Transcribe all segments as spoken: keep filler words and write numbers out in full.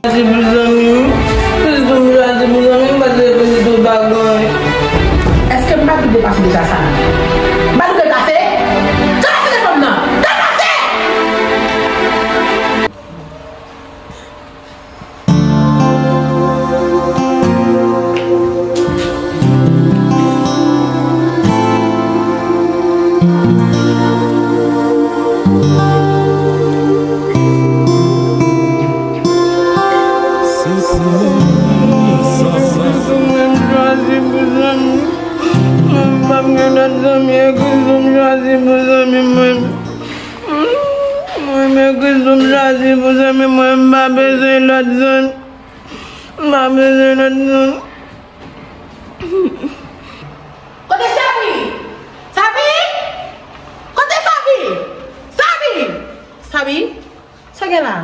Chwazi pou zanmi m. Pitit ou m chwazi pou zanmi m, paske pitit ou pa gen. Èske m pa dwe depase deja sa? M pa dwe depase? Ka pase telefòn nan! Ka pase! Mwen m chwazi pou zanmi. Mwen m p ap gen lòt zanmi, e Kris m chwazi pou zanmi mwen. Mwen, men Kris m chwazi pou zanmi mwen, m pa bezwen lòt zanmi. M pa bezwen lòt zanmi. Kote Sabi? Sabi? Kote Sabi? Sabi? Sabi? Sa gen la?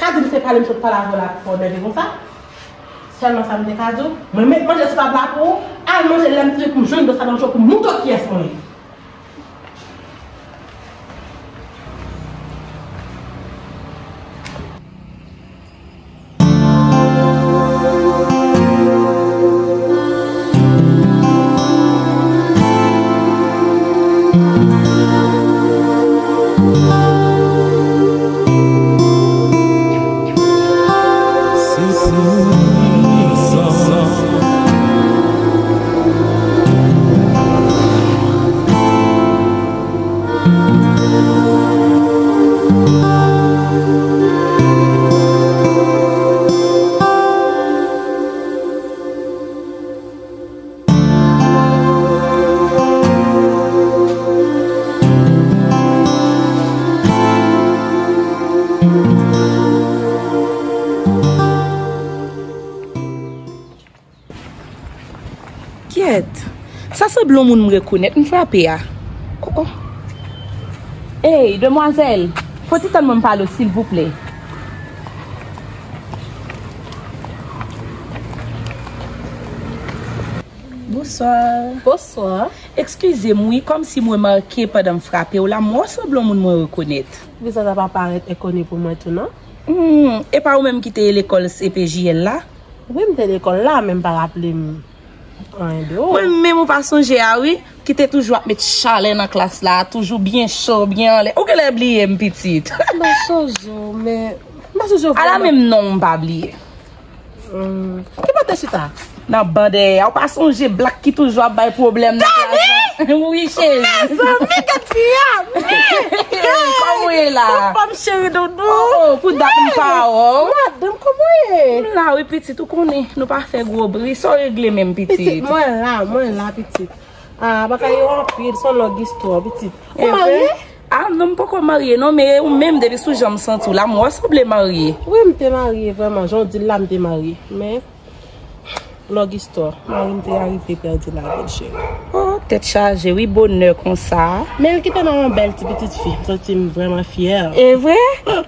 Pa di m se pale m sot pale avè w la pou fè w nève konsa? Sèlman sa m te ka di w, mwen met manje sou tab la pou ou, al manje lè m touche pou m jwenn dlo sa nan cho pou m montre w kiyès mwen ye. Kyèt! Sa sanble yon moun m rekonèt, m frape a. Oh, oh. Ey, demwazèl! Fò ti tann mwen m pale w, silvouplè. Bonswa. Bonswa. Eskize m wi, kòmsi m remake pandan m frape w la, m wè w sanble yon moun mwen rekonèt. Vizaj la pa parèt enkoni pou mwen tou, non? Hmm, e pa ou menm ki te lekòl C P J L la? Wi, m te lekòl la, men m pa raple m anyen de ou. Mwen menm ou pa sonje a wi, ki te toujou ap met chalè nan klas la, toujou byen cho, byen anlè. Ou genlè bliye m, pitit. M pa sonje w, men m pa sonje w vrèman. Ala menm non m pa bliye. Hmm, ki bò w te chita? Nan ban dèyè a. Ou pa sonje blak ki toujou ap bay pwoblèm nan klas la? Wi, cheri. Mezanmi, gad fi a! Kòman w ye la? Anfòm, cheri doudou. Oh, oh, pou dat m pa wè w. Madanm, kòman w ye? M la wi, pitit, ou konnen, nou pa fè gwo bri. Sa w regle menm, pitit? Pitit, mwen la, mwen la, pitit. Ah, bagay yo anpil, se yon long istwa, pitit. Ou marye? Ah, non, m poko marye, non, men ou menm, depi sou jan m santi w la, m wè w sanble marye. Wi, m te marye, vrèman, jan w di l la, m te marye. Men, long istwa, mari m te arive pèdi lavi l, cheri. Oh, tèt chaje, wi, bonè konsa. Men l kite m yon bèl ti pitit fi, m santi m vrèman fyè. E vre?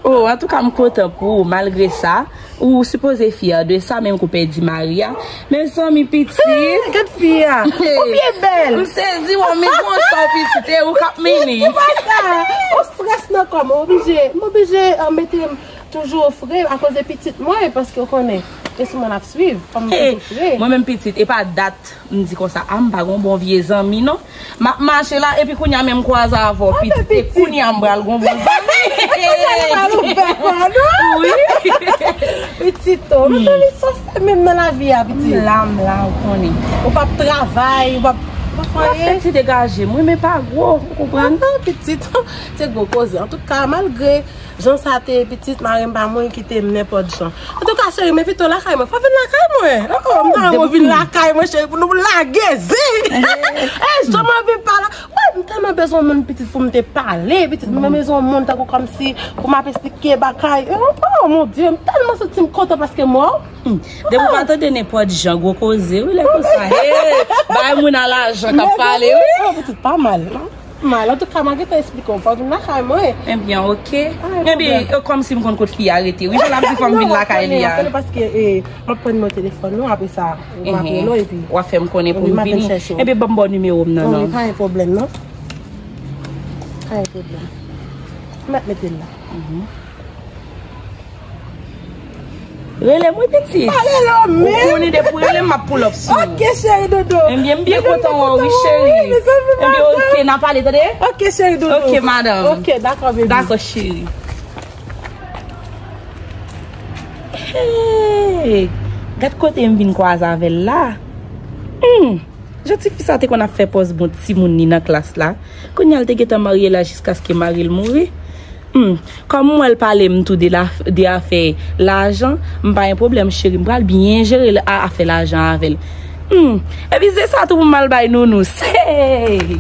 Oh, antouka, m kontan pou ou, malgre sa. Ou sipoze fyè de sa, menm ke w pèdi mari a. Mezanmi, pitit. Gad fi a. Ou byen bèl. M sezi, w men gon sa w pitit, e ou k ap mennen. Pitit, ou pa sa. Ou strès nan kò m, m oblije, m oblije, eh, mete m toujou fre akoz de pitit mwen, paske w konnen, e sou mwen ap swiv, fò m toujou fre. Mwen menm pitit, e pa dat m di konsa, a, m pa gon bon vye zanmi, non. M ap mache la, epi kounye a menm kwaze avè w, pitit. E kounye a m pral gon bon zanmi. Kounye a nou pral ouvè kò nou. Wi. Pitit, oh, mezanmi, sa w fè menm nan lavi a, pitit? M la, m la, ou konnen. Ou p ap travay, ou p ap, ou p ap fè anyen. M ap fè ti degaje m, wi, men pa gwo, ou konprann? Ah, pitit, se gwo koze. Antouka, malgre jan sa te ye, pitit, mari m pa mouri, kite m nenpòt jan. Antouka, cheri, men pito lakay mwen. Fò w vin lakay mwen. Oh, oh, m ta renmen w vin lakay mwen, cheri, pou nou lage zen. Eh, jan m anvi pale. Wi, m tèlman bezwen yon moun, pitit, pou m te pale, pitit, m bezwen yon moun tankou kòmsi pou m ap esplike bagay. Oh, oh, mon Dieu, m tèlman santi m kontan paske m wè w. Hmm. Depi w pa tande nenpòt jan, gwo koze, wi, lè konsa. Hey, bay moun a lajan k ap pale, wi. Oh, pitit, pa mal, non? Mal. Antouka, m a gentan esplike w. Fò w vin lakay mwen. Ebyen, oke. Ebyen, e, kòmsi m konn kot fi a rete. Wi, jan l ap di fò m vin lakay li a. Non, m konnen, paske, e, m ap pran nimewo telefòn nou, apre sa, m ap rele w, epi w ap fè m konnen pou m vini. Ebyen, ban m ba w nimewo m nan, non. Pa gen pwoblèm, non. Pa gen pwoblèm. M ap mete l la. Mhm. Rele m wi pitit. Pa rele w menm. Ou konnen depi w rele m, m ap pull up sou ou. Ok, cheri doudou. Ebyen, m byen kontan wè w wi, cheri. Ebyen, ok, n a pale, tande? Ok, cheri doudou. Ok, madanm. Ok, dakò, baby. Dakò, cheri. Hey! Gad kote m vin kwaze avè l la. Hmm! Jan tifi sa te konn ap fè pòz bon timoun li nan klas la. Kounye a l te gentan marye la jiskaske mari l mouri. Hmm. Kòm m wè l pale m tou de la, de afè lajan, m pa gen pwoblèm cheri, m pral byen jere l a, afè lajan avè l. Hmm. Epi se sa tou pou m al bay Nounous. Hey!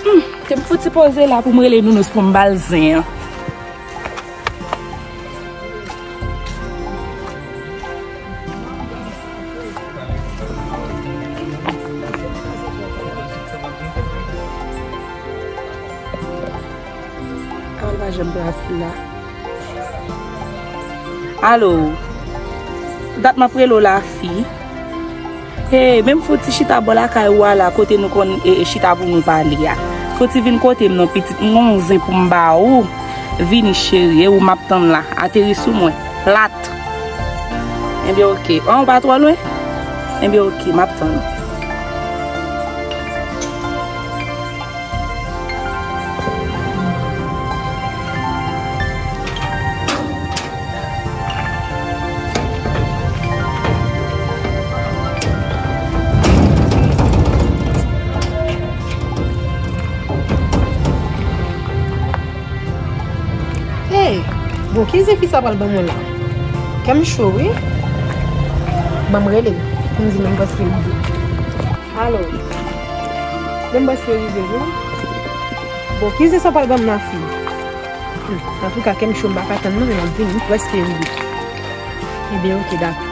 Hmm, te m fouti poze la pou m rele Nounous pou m ba l zen an. Al pa janm pran fi la. Alo. Dat m ap rele w la, fi. Hey, men m fouti chita bò lakay ou a la, kote nou konn, e, e, chita pou nou pale a. Fouti vin kote m non, pitit, m gon zen pou m ba ou. Vini, cheri, e ou m ap tann la. Ateri sou mwen. Plat. Ebyen, oke. An, ou pa twò lwen? Ebyen, oke, m ap tann ou. Hey, bon, ki zen fi sa pral ban mwen la? Kè m cho, wi. Ban m rele l, pou m di l m prèske rive. Alo. Bon, m prèske rive, wi. Bon, ki zen sa pral ban m la, fi? Hmm, antouka, kè m cho, m pa ka tann non, men m ap vini, m prèske rive. Ebyen, oke, dakò.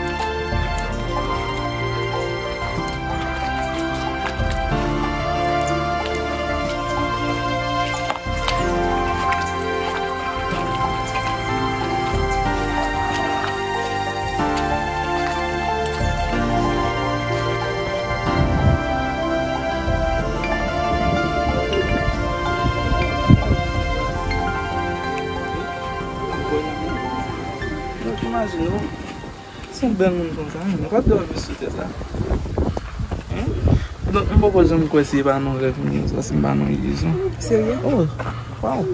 Donk, imajine w, se yon bèl moun konsa, men, ou pa t dwe ap viv sou tè sa. Hein? Donk, m poko janm kwè si e pa nan rèv m ye sa, si m pa nan ilizyon. Serye? Oh, waw.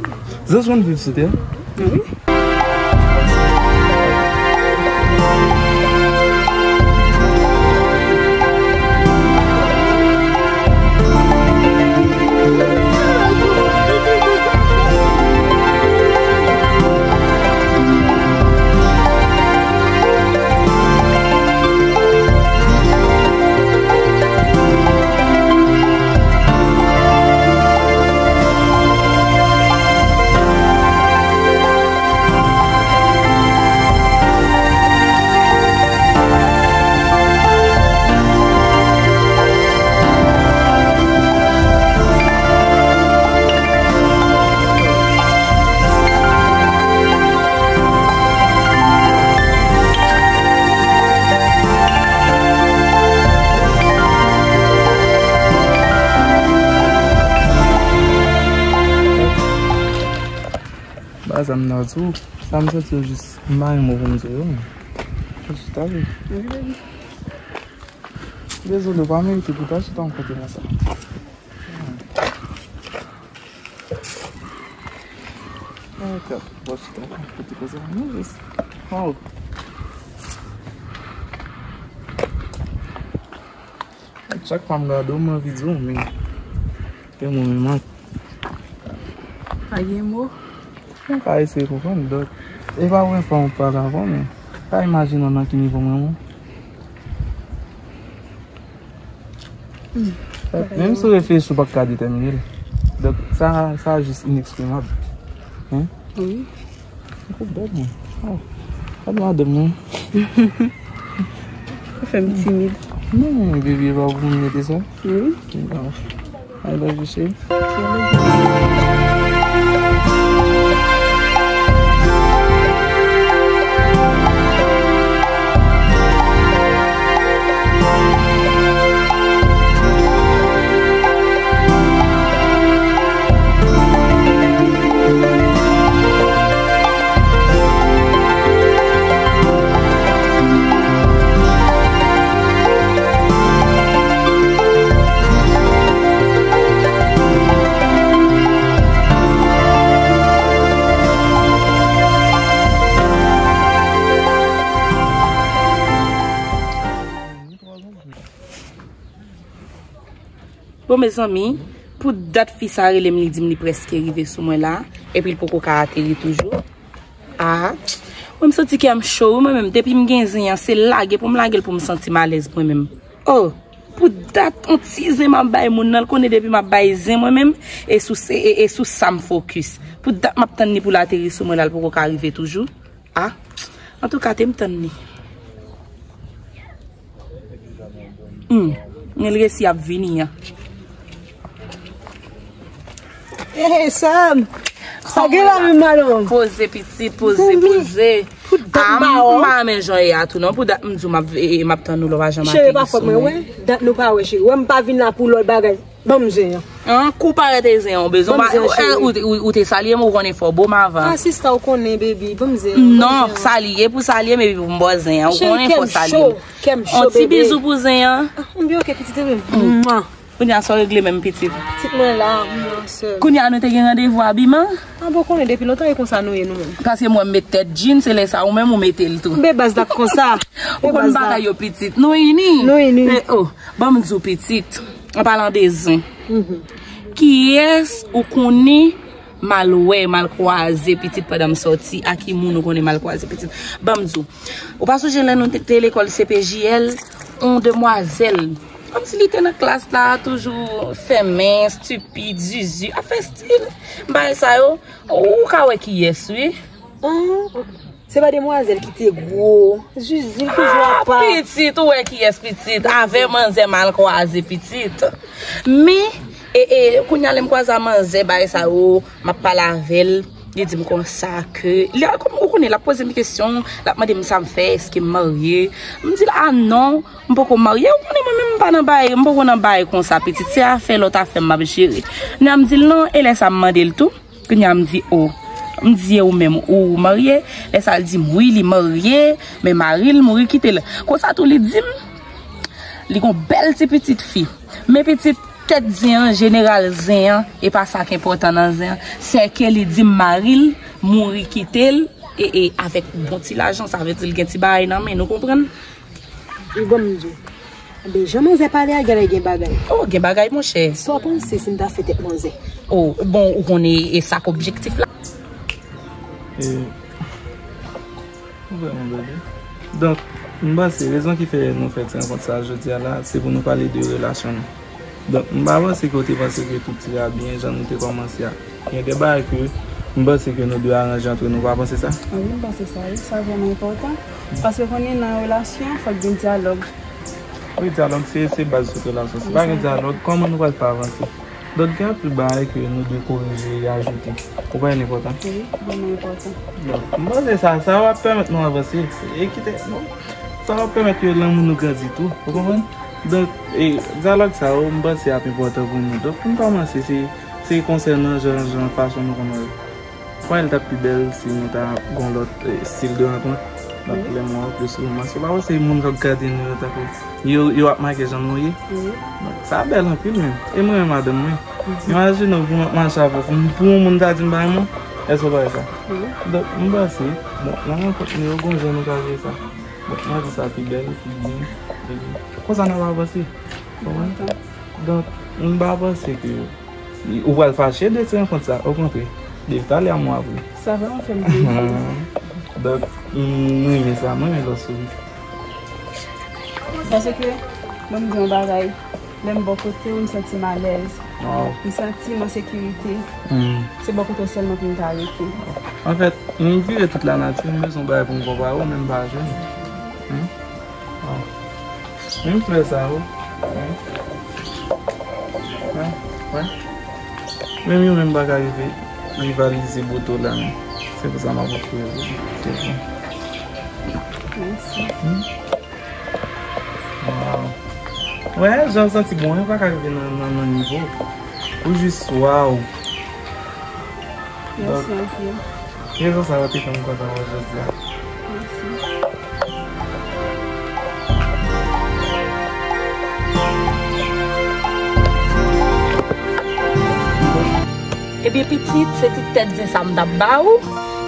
Zanj konn viv sou tè? Wi. Ba sa m ta di w, sa m santi yo jis, m pa gen mo pou m di w yo, men. Jis ta di. Dezole, w pa merite pou w ta chita yon kote konsa. Ay, kat, w ap chita yon kote konsa. Non, jis. Oh. Chak fwa m gade w, m anvi di w, men. Gen moman. Pa gen mo. Mwen ka eseye konprann, dòk. E pa premye fwa mwen pale avè w, men. Pa imajine w nan ki nivo mwen, non. Hmm. Menm si w reflechi, w p ap ka detèmine l. Donk, sa, sa jis ineksprimab. Hein? Wi. Ou bèl, mwen. Oh. Gad madanm mwen. Ou fè m timid. Non, baby, e pa pou mwen mete sa. Wi. Non. I love you, chérie. Mezanmi, pou dat fi sa rele m, li di m li prèske rive sou mwen la, epi l poko ka ateri toujou. Ah, mwen m santi kè m cho wi, mwen menm. Depi m gen zen an, se lage pou m lage l pou m santi m alèz mwen menm. Oh, pou dat on ti zen m ap bay moun nan, l konnen depi m ap bay zen mwen menm, e sou, se, e, e sou sa m fokis. Pou dat m ap tann li pou l ateri sou mwen la, l poko ka rive toujou. Ah, antouka, te m tann li. Hmm, men l resi ap vini an. Hey, Sam! Sa gen la menm, Malon? Poze, pitit, poze, poze. Pou dat m pa wè w. Ah, m pa renmen jan w ye a tou non. Pou dat m di w m ap, e, e, m ap tann ou la, w pa janm ateri sou mwen. Cheri, pa fòt mwen, wè. Dat nou pa wè, cheri. Wè m pa vin la pou lòt bagay. Ban m zen an. An, kou parèt e zen an w bezwen. Ban m zen an, cheri. Ou, ou, ou te salye m, ou konnen fò bo m avan. Ah, sista, ou konnen, baby. Ban m zen an. Non, salye pou salye m, epi pou m ba w zen an. Ou konnen fò salye m. Cheri, kè m cho, kè m cho, bebe. On ti bizou pou zen an. Ah, m byen, ok, pitit, bebe. Mwa. Kounye a sa w regle menm pitit? Pitit mwen la, wi, an sè. Kounye a nou te gen randevou abiman? Ah bon, konnen depi lontan e konsa nou ye nou menm. Paske mwen m met tèt jeans, se lè sa ou menm ou mete l tou. Be baz la konsa. Ou konn bagay yo pitit. Nou ini. Nou ini. Men oh, ban m di w pitit. An palan de zen. Kiyès ou konnen m al wè, m al kwaze pitit pandan m sòti, a ki moun ou konnen m al kwaze pitit? Ban m di w. Ou pa sonje lè nou te, te lekòl C P J L, on demwazèl. Kòmsi li te nan klas la, toujou fèmen, estipid, zizi, ap fè estil. Bagay sa yo, ou ka wè kiyès, wi. Ah, ok. Se pa demwazèl ki te gwo. Zizi, l toujou apa. Ah, pitit, ou wè kiyès pitit. Avè manzè m al kwaze pitit. Men, e, e, kounye a lè m kwaze a manzè, bagay sa yo, m ap pale avè l. Li di m konsa ke, li a, kòm ou konnen, l ap poze m kesyon, l ap mande m sa m fè, èske m marye. M di l, ah non, m poko marye. Ou konnen mwen menm m pa nan bay, m poko nan bay konsa, pitit. Se afè lòt afè m ap jere. Kounye a m di l non, e lè sa m mande l tou. Kounye a m di, oh. M di, e ou menm, ou marye? Lè sa l di m, wi, li marye, men mari l mouri kite l. Konsa tou li di m, li gon bèl ti pitit fi. Men pitit tèt zen an, jeneral zen an, e pa sa k enpòtan nan zen an. Sèke li di m mari l mouri kite l, e, e avèk bon ti lajan, sa vle di l gen ti bagay nan men, nou konprann? Wi, ban m di w. Anben, jan manzè pale a, genlè gen bagay. Oh, gen bagay, monchè. Sa w panse si m ta fè tèt manzè? Oh, bon, ou konnen e sa k objektif la. E, ou vrèman bèl, wi. Donk, m panse rezon ki fè nou fè ti rankont sa a jodi a la, se pou nou pale de relasyon nou. Donk, m pa panse ke w te panse ke tout ira byen jan nou te kòmanse a. Gen de bagay ke m panse ke nou dwe aranje antre nou, w pa panse sa? Wi, m panse sa, wi. Sa vrèman enpòtan. Paske konnen nan relasyon, fòk gen dyalòg. Wi, dyalòg se, se baz tout relasyon. Si pa gen dyalòg, kòman nou pral fè avanse? Donk, gen anpil bagay ke nou dwe korije e ajoute. Ou pa wè l enpòtan? Wi, vrèman enpòtan. Donk, m panse sa, sa w ap pèmèt nou avanse. E kite, non. Sa w ap pèmèt ke lanmou nou grandi tou. Ou konprann? Donk, e, dyalòg sa yo, m panse ap enpòtan pou nou. Donk, pou n kòmanse, se, se konsènan jan, jan fason nou konn wè. Pwal t ap pi bèl si nou ta gon lòt, eh, stil de rankont. Donk, lè mwen wè plis romans, ou pa wè se moun k ap gade nou yo tankou yo, yo ap make jan nou ye. Donk, sa bèl anpil menm. E mwen renmen madanm mwen. Imajine w pou m ap mache avè w, pou, pou yon moun ta di m pa renmen w, èske w pa wè sa? Donk, m panse, bon, nan rankont nou yo, gon jan nou ka jere sa. Bon, mwen di sa pi bèl, pi byen, epi konsa n ap avanse. Konprann? Donk, m pa panse ke ou pral fache de ti rankont sa, okontrè, li talè a mwen apre. Sa vrèman fè m plezi. Donk, m renmen sa, mwen renmen lè w souri. Paske, ban m di yon bagay, lè m bò kote w, m santi m alèz. Waw. M santi m an sekirite. Se bò kote w sèlman pou m ta rete. Anfèt, m vire tout lanati, m bezwen yon bagay pou m konpare w, men m pa jwenn. Menm flè sa yo. Wi, wi. Menm yo menm pa ka rive rivalize bote w la menm. Se pou sa m ap ofri w. Mèsi. Waw. Wè, jan w santi bon, yo pa ka rive nan, nan, nan nivo w. Ou jis waw. Mèsi anpil. Rezon sa yo te fè m kontan wè w jodi a. Mèsi. Ebyen pitit, se ti tèt zen sa m t ap ba ou.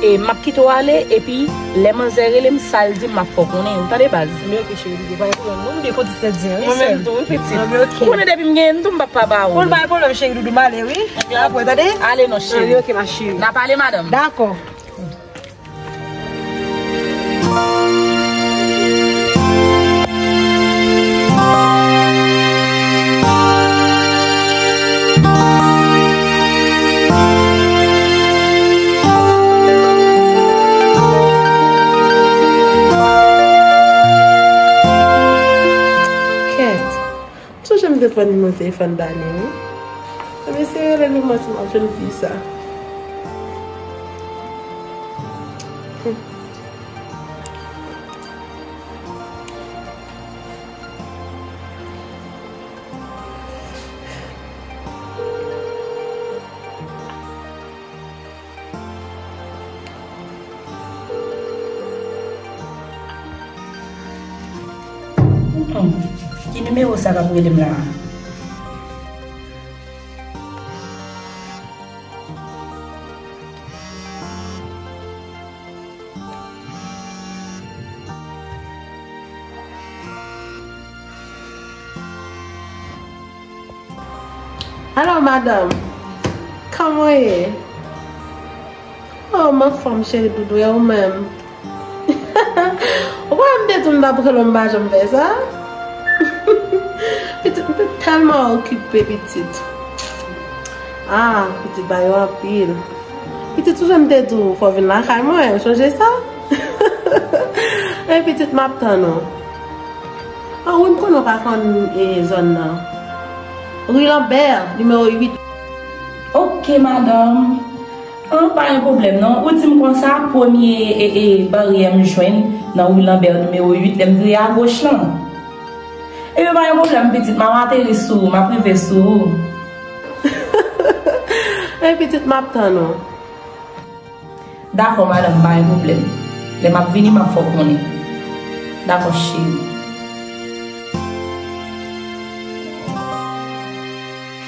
E m ap kite w ale, epi lè manzè rele m, sa l di m, m ap fè w konnen. Ou tande, baz? Men oke, cheri, pa gen pwoblèm. Non, m byen kontan sa w di a, wi, sè m. Mwen menm tou, wi, pitit. An, men oke. Ou konnen depi m gen tou, m p ap pa ba ou. Bon, pa gen pwoblèm, cheri doudou, m ale, wi. Apre, tande? Ale non, cheri. An, men oke, ma chérie. N a pale, madanm. Dakò. Kèt. M sonje m te pran nimewo telefòn Dani, wi. Ebyen, se rele li, m wè si m ap jwenn fi sa. Hmm. Ki nimewo sa k ap rele m la a? Alo, madanm. Kòman w ye? Oh, m anfòm, cheri doudou, e ou menm? Ou pa wè m te di w m t ap rele w, m pa janm fè sa? Pitit, m te tèlman okipe, pitit. Ah, pitit, bagay yo anpil. Pitit, ou janm te di w fò w vin lakay mwen, ou sonje sa? Men pitit, m ap tann ou. Ah wi, m konnen w pa konn, e, zòn nan. Rue Lambert, nimewo uit. Oke, madanm. An, pa gen pwoblèm, non. Ou di m konsa, premye, e, e, baryè m jwenn nan rue Lambert, nimewo uit, lè m vire agoch lan. Ebyen, pa gen pwoblèm, pitit, m ap ateri sou ou, m ap rive sou ou. Men pitit, m ap tann ou. Dakò, madanm, pa gen pwoblèm. Lè m ap vini, m ap fè w konnen. Dakò, cheri.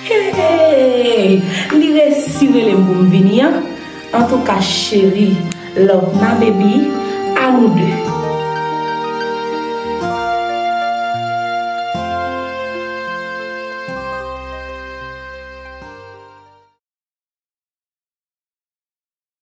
Hey! Li resi rele m pou m vini an. Antouka, cheri, love my baby, a nou de.